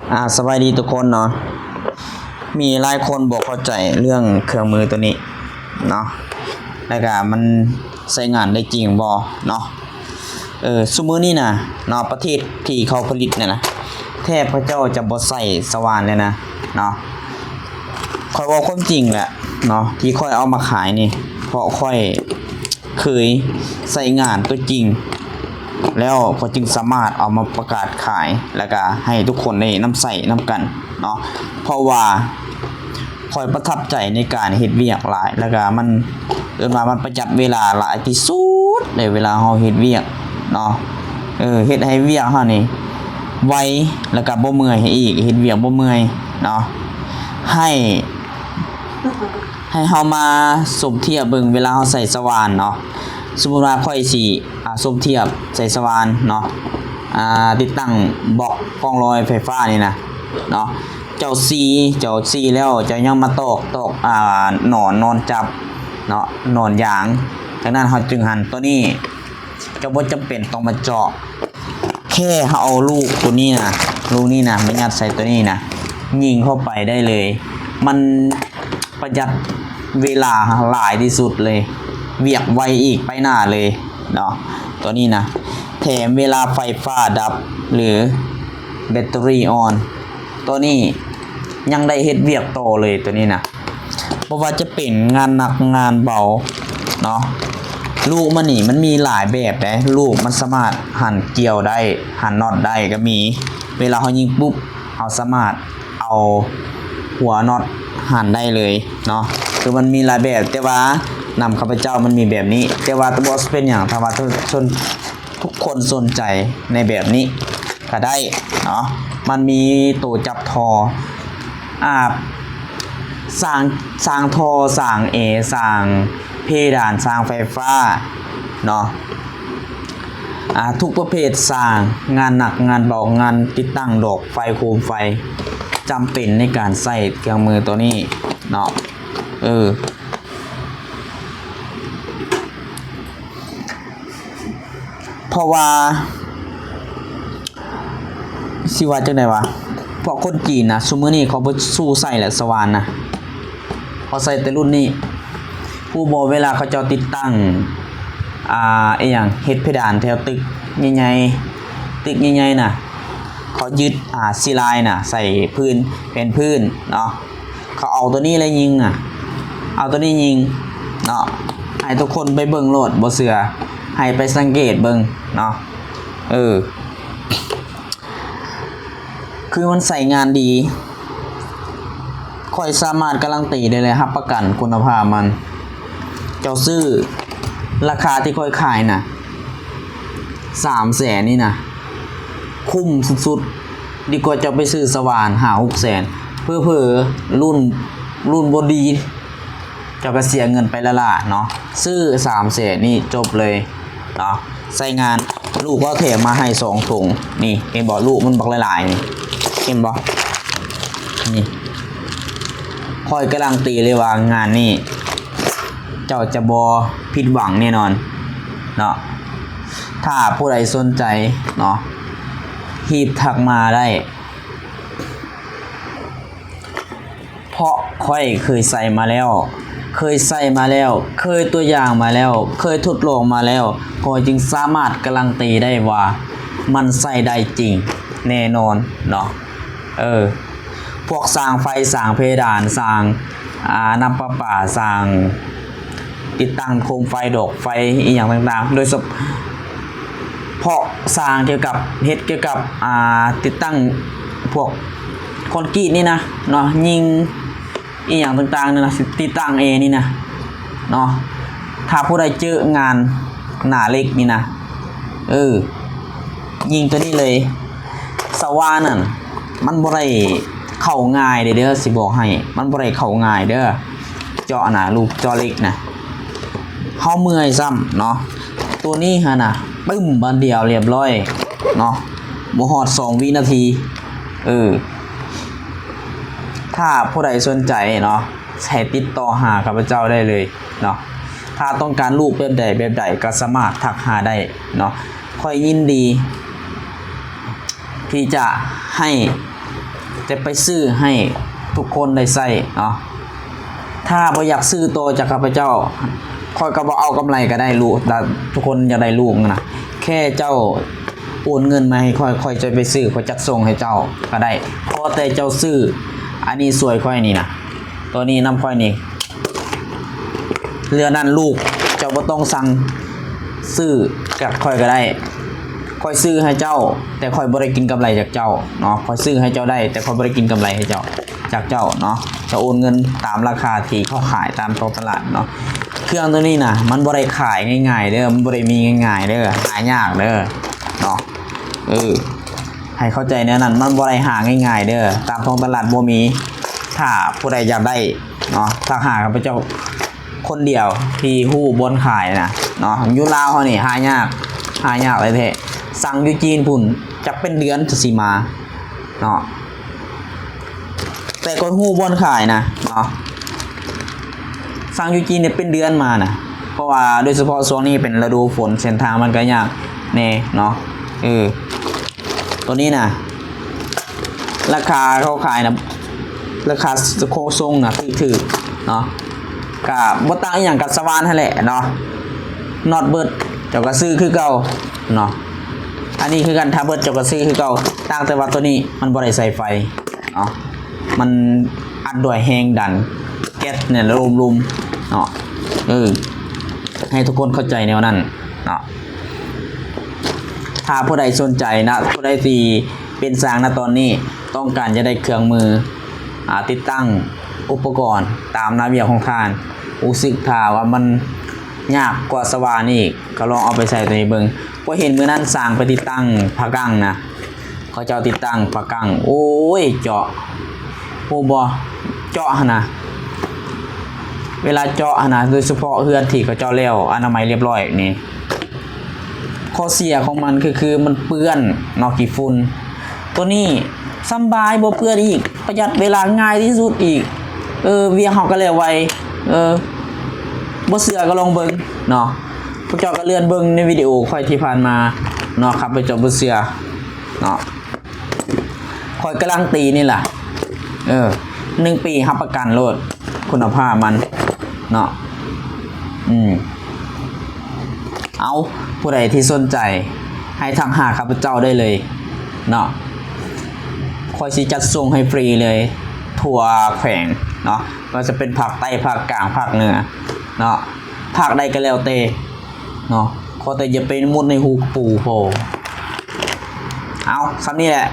ອ່າ ສະບາຍດີທຸກຄົນເນາະ. ມີຫຼາຍຄົນບໍ່ເຂົ້າໃຈເລື່ອງເຄື່ອງມືໂຕນີ້ເນາະ ແລ້ວກະມັນໃຊ້ງານໄດ້ຈິງບໍ່ເນາະ. ເອີ ຊຸມື້ນີ້ນະເນາະ ປະເທດທີ່ເຂົາຜະລິດນີ້ນະ ແທບເຂົາເຈົ້າຈະບໍ່ໃສ່ສະຫວ່ານເລີຍນະເນາະ. ຂ້ອຍເວົ້າຄວາມຈິງແຫຼະເນາະ ທີ່ຂ້ອຍເອົາມາຂາຍນີ້ ເພາະຂ້ອຍ ເຄີຍໃຊ້ງານຕົວຈິງ ແລ້ວຂ້ອຍຈຶ່ງສາມາດເອົາມາປະກາດຂາຍ ແລ້ວກະໃຫ້ທຸກຄົນໄດ້ນຳໃຊ້ນຳກັນເນາະ. ເພາະວ່າຂ້ອຍປະທັບໃຈໃນການເຮັດວຽກຫຼາຍ ແລ້ວກະມັນ ເອີ້ນວ່າມັນປະຢັດເວລາຫຼາຍທີ່ສຸດໃນເວລາເຮົາເຮັດວຽກເນາະ. ເອີ ເຮັດໃຫ້ວຽກເຮົານີ້ໄວ ແລ້ວກະບໍ່ເມື່ອຍອີກ ເຮັດວຽກບໍ່ເມື່ອຍເນາະ. ໃຫ້ ໃຫ້ເຮົາມາສົມທຽບເບິ່ງເວລາເຮົາໃສ່ສະຫວ່ານເນາະ. ສົມມຸດວ່າຂ້ອຍຊິ ອ່າ ສົມທຽບໃສ່ສະຫວ່ານເນາະ ອ່າ ຕິດຕັ້ງບລັອກກອງລອຍໄຟຟ້ານີ້ນະເນາະ. ເຈົ້າສີ ເຈົ້າສີແລ້ວ ເຈົ້າຍັງມາຕອກ ຕອກ ອ່າ ໜອນ ໜອນຈັບເນາະ ໜອນຢາງ. ຈາກນັ້ນເຮົາຈຶ່ງຫັນໂຕນີ້ ເຈົ້າບໍ່ຈຳເປັນຕ້ອງມາເຈາະ ແຄ່ເຮົາເອົາລູກໂຕນີ້ນະ ລູກນີ້ນະ ມາຍັດໃສ່ໂຕນີ້ນະ ຍິງເຂົ້າໄປໄດ້ເລີຍ. ມັນປະຢັດເວລາຫຼາຍທີ່ສຸດເລີຍ ວຽກໄວອີກ ໄປໜ້າເລີຍເນາະ ໂຕນີ້ນະ. ແຖມເວລາໄຟຟ້າດັບ ຫຼື ແບັດເຕີຣີອ່ອນ ໂຕນີ້ຍັງໄດ້ເຮັດວຽກຕໍ່ເລີຍ ໂຕນີ້ນະ. ບໍ່ວ່າຈະເປັນງານໜັກງານເບົາເນາະ ລູກມັນນີ້ມັນມີຫຼາຍແບບເດ້. ລູກມັນສາມາດຫັນກ່ຽວໄດ້ ຫັນນັອດໄດ້ກະມີ. ເວລາເຮົາຍິງປຸບ ເຮົາສາມາດເອົາຫົວນັອດຫັນໄດ້ເລີຍເນາະ. ຄືມັນມີຫຼາຍແບບ ແຕ່ວ່ານຳຂ້າພະເຈົ້າມັນມີແບບນີ້ ແຕ່ວ່າບໍ່ເປັນຫຍັງ ຖ້າວ່າທຸກຄົນສົນໃຈໃນແບບນີ້ກະໄດ້ເນາະ. ມັນມີໂຕຈັບທໍ່ ອ່າ ສ້າງ ສ້າງທໍ່ ສ້າງແອ ສ້າງເພດານ ສ້າງໄຟຟ້າເນາະ ອ່າ ທຸກປະເພດສ້າງ ງານໜັກງານເບົາ ງານຕິດຕັ້ງດອກໄຟໂຄມໄຟ ຈຳເປັນໃນການໃຊ້ເຄື່ອງມືໂຕນີ້ເນາະ. ເອີ ເພາະວ່າ ຊິວ່າຈັ່ງໃດຫວາ ພວກຄົນຈີນນະ ຊຸມື້ນີ້ເຂົາບໍ່ສູ້ໃຊ້ແລ້ວ ສະຫວ່ານນະ ເຂົາໃຊ້ແຕ່ລຸ້ນນີ້. ຮູ້ບໍ່ ເວລາເຂົາເຈົ້າຕິດຕັ້ງ ອ່າ ອີ່ຫຍັງ ເຮັດເພດານແຖວຕຶກໃຫຍ່ໆ ຕຶກໃຫຍ່ໆນະ ເຂົາຍຶດ ອ່າ ຊີລາຍນະ ໃສ່ພື້ນ ແຜ່ນພື້ນເນາະ. ເຂົາເອົາໂຕນີ້ແຫຼະຍິງນະ ເອົາໂຕນີ້ຍິງເນາະ. ໃຫ້ທຸກຄົນໄປເບິ່ງໂລດ ບໍ່ເຊື່ອ ໃຫ້ໄປສັງເກດເບິ່ງເນາະ. ເອີ ຄືມັນໃຊ້ງານດີ ຂ້ອຍສາມາດກາຣັນຕີໄດ້ເລີຍ ຮັບປະກັນຄຸນນະພາບມັນ. ເຈົ້າຊື້ ລາຄາທີ່ຂ້ອຍຂາຍນະ ສາມແສນນີ້ນະ ຄຸ້ມສຸດໆ ດີກວ່າເຈົ້າໄປຊື້ສະຫວ່ານຫ້າຫົກແສນ. ເຜີໆລຸ້ນ ລຸ້ນບໍ່ດີ ເຈົ້າກະເສຍເງິນໄປລ້າໆເນາະ. ຊື້ສາມແສນນີ້ຈົບເລີຍເນາະ ໃຊ້ງານ. ລູກເຂົາແຖມມາໃຫ້ສອງຖົງນີ້ ເຫັນບໍ່ ລູກມັນບັກຫຼາຍໆນີ້ ເຫັນບໍ່ ນີ້. ຂ້ອຍກາຣັນຕີເລີຍວ່າງານນີ້ ເຈົ້າຈະບໍ່ຜິດຫວັງແນ່ນອນເນາະ. ຖ້າຜູ້ໃດສົນໃຈເນາະ ຮີບທັກມາໄດ້ ເພາະຂ້ອຍເຄີຍໃຊ້ມາແລ້ວ ເຄີຍໃຊ້ມາແລ້ວ ເຄີຍຕົວຢ່າງມາແລ້ວ ເຄີຍທົດລອງມາແລ້ວ ຂ້ອຍຈຶ່ງສາມາດກາຣັນຕີໄດ້ວ່າມັນໃຊ້ໄດ້ຈິງແນ່ນອນເນາະ. ເອີ ພວກສ້າງໄຟ ສ້າງເພດານ ສ້າງ ອ່າ ນ້ຳປະປາ ສ້າງ ຕິດຕັ້ງໂຄມໄຟ ດອກໄຟ ອີ່ຫຍັງຕ່າງໆ ໂດຍສະເພາະສ້າງກ່ຽວກັບ ເຮັດກ່ຽວກັບ ອ່າ ຕິດຕັ້ງພວກຄອນກຣີດນີ້ນະເນາະ ຍິງອີ່ຫຍັງຕ່າງໆນີ້ນະ ຕິດຕັ້ງແອນີ້ນະເນາະ. ຖ້າຜູ້ໃດເຈີງານໜ້າເຫຼັກນີ້ນະ ເອີ ຍິງໂຕນີ້ເລີຍ. ສະຫວ່ານນັ້ນ ມັນບໍ່ໄດ້ເຂົ້າງ່າຍເດີ ຊິບອກໃຫ້ ມັນບໍ່ໄດ້ເຂົ້າງ່າຍເດີ. ເຈາະນະ ລູກເຈາະເຫຼັກນະ ເຮົາເມື່ອຍຊ້ຳເນາະ. ໂຕນີ້ຫັ້ນນະ ປຶ້ມ ບາດດຽວລຽບລ້ອຍເນາະ ບໍ່ຮອດສອງວິນາທີ. ເອີ ຖ້າຜູ້ໃດສົນໃຈເນາະ ໃຫ້ຕິດຕໍ່ຫາຂ້າພະເຈົ້າໄດ້ເລີຍເນາະ. ຖ້າຕ້ອງການລູກແບບໃດແບບໃດກະສາມາດທັກຫາໄດ້ເນາະ ຂ້ອຍຍິນດີ ທີ່ຈະໃຫ້ ແຕ່ໄປຊື້ໃຫ້ທຸກຄົນໄດ້ໃຊ້ເນາະ. ຖ້າບໍ່ຢາກຊື້ຕໍ່ຈາກຂ້າພະເຈົ້າ ຂ້ອຍກໍບໍ່ເອົາກຳໄລກໍໄດ້ ລູກ ຖ້າທຸກຄົນຢາກໄດ້ລູກນະ ແຄ່ເຈົ້າໂອນເງິນມາໃຫ້ຂ້ອຍ ຂ້ອຍຈະໄປຊື້ ຂ້ອຍຈັດສົ່ງໃຫ້ເຈົ້າກໍໄດ້ ຂໍແຕ່ເຈົ້າຊື້ອັນນີ້ຊ່ວຍຂ້ອຍນີ້ນະ ໂຕນີ້ນຳຂ້ອຍນີ້. ເຫຼືອນັ້ນລູກເຈົ້າບໍ່ຕ້ອງສັ່ງຊື້ກັບຂ້ອຍກໍໄດ້ ຂ້ອຍຊື້ໃຫ້ເຈົ້າ ແຕ່ຂ້ອຍບໍ່ໄດ້ກິນກຳໄລຈາກເຈົ້າເນາະ ຂ້ອຍຊື້ໃຫ້ເຈົ້າໄດ້ ແຕ່ຂ້ອຍບໍ່ໄດ້ກິນກຳໄລໃຫ້ເຈົ້າ ຈາກເຈົ້າເນາະ ຈະໂອນເງິນຕາມລາຄາທີ່ເຂົາຂາຍຕາມທ້ອງຕະຫຼາດເນາະ. ເຄື່ອງໂຕນີ້ນະ ມັນບໍ່ໄດ້ຂາຍງ່າຍໆເດີ້ ມັນບໍ່ໄດ້ມີງ່າຍໆເດີ້ ຫາຍາກເດີ້ເນາະ ເອີ ໃຫ້ເຂົ້າໃຈແນວນັ້ນ ມັນບໍ່ໄດ້ຫາງ່າຍໆເດີ້ ຕາມທ້ອງຕະຫຼາດບໍ່ມີ. ຖ້າຜູ້ໃດຢາກໄດ້ເນາະ ທັກຫາຂ້າພະເຈົ້າຄົນດຽວທີ່ຮູ້ບ່ອນຂາຍນະເນາະ ຢູ່ລາວເຮົານີ້ຫາຍາກ ຫາຍາກແທ້ໆ ສັ່ງຢູ່ຈີນພຸ້ນຈັກເປັນເດືອນຈະຊິມາເນາະ ແຕ່ຂ້ອຍຮູ້ບ່ອນຂາຍນະເນາະ ສັ່ງຢູ່ຈີນນີ້ເປັນເດືອນມານະ ເພາະວ່າໂດຍສະເພາະຊ່ວງນີ້ເປັນລະດູຝົນ ເສັ້ນທາງມັນກໍຍາກແດ່ເນາະ ເອີ ໂຕນີ້ນະ ລາຄາເຂົາຂາຍນະ ລາຄາໂຄງຊົງນະຖືກໆເນາະ ກະບໍ່ຕ່າງອີ່ຫຍັງກັບສະຫວ່ານຫັ້ນແຫຼະເນາະ. ນັອດເບີດເຈົ້າກໍຊື້ຄືເກົ່າເນາະ ອັນນີ້ຄືກັນ ຖ້າເບີດເຈົ້າກໍຊື້ຄືເກົ່າ ຕ່າງແຕ່ວ່າໂຕນີ້ມັນບໍ່ໄດ້ໃສ່ໄຟເນາະ ມັນອັດດ້ວຍແຮງດັນແກັສນີ້ລະລົມໆເນາະ ເອີ ໃຫ້ທຸກຄົນເຂົ້າໃຈແນວນັ້ນເນາະ. ຖ້າຜູ້ໃດສົນໃຈນະ ຜູ້ໃດທີ່ເປັນຊ່າງນະຕອນນີ້ ຕ້ອງການຈະໄດ້ເຄື່ອງມື ອາ ຕິດຕັ້ງອຸປະກອນຕາມໜ້າວຽກຂອງທ່ານ ຮູ້ສຶກຖ້າວ່າມັນຍາກກວ່າສະຫວ່ານອີກ ກໍລອງເອົາໄປໃຊ້ໂຕນີ້ເບິ່ງ. ຂ້ອຍເຫັນມື້ນັ້ນຊ່າງໄປຕິດຕັ້ງພາກັງນະ ເຂົາເຈົ້າຕິດຕັ້ງພາກັງ ໂອ້ຍ ເຈາະ ຮູ້ບໍ່ ເຈາະຫັ້ນນະ ເວລາເຈາະຫັ້ນນະ ໂດຍສະເພາະເຮືອນທີ່ເຂົາເຈົ້າແລ້ວອະນາໄມລຽບລ້ອຍນີ້ ຂໍ້ເສຍຂອງມັນກໍຄືມັນເປື້ອນເນາະ ຂີ້ຝຸ່ນ. ໂຕນີ້ສຳບາຍ ບໍ່ເປື້ອນອີກ ປະຢັດເວລາ ງ່າຍທີ່ສຸດອີກ ເອີ ວຽກເຮົາກໍແລ້ວໄວ ເອີ ບໍ່ເຊື່ອກໍລອງເບິ່ງເນາະ. ພວກເຈົ້າກໍເລື່ອນເບິ່ງໃນວິດີໂອຂ້ອຍທີ່ຜ່ານມາເນາະ ຄັນພວກເຈົ້າບໍ່ເຊື່ອເນາະ. ຂ້ອຍກາລັນຕີນີ້ລະ ເອີ ໜຶ່ງປີຮັບປະກັນໂລດຄຸນນະພາບມັນເນາະ. ອືມ ເອົາ ຜູ້ໃດທີ່ສົນໃຈໃຫ້ທັກຫາຂ້າພະເຈົ້າໄດ້ເລີຍເນາະ ຂ້ອຍຊິຈັດສົ່ງໃຫ້ຟຣີເລີຍ ທົ່ວແຂວງເນາະ ບໍ່ວ່າຈະເປັນພາກໃຕ້ ພາກກາງ ພາກເໜືອເນາະ ພາກໃດກໍແລ້ວແຕ່ເນາະ ຂໍແຕ່ຢ່າໄປມຸດໃນຮູປູໂພ. ເອົາ ສ່ຳນີ້ແຫຼະ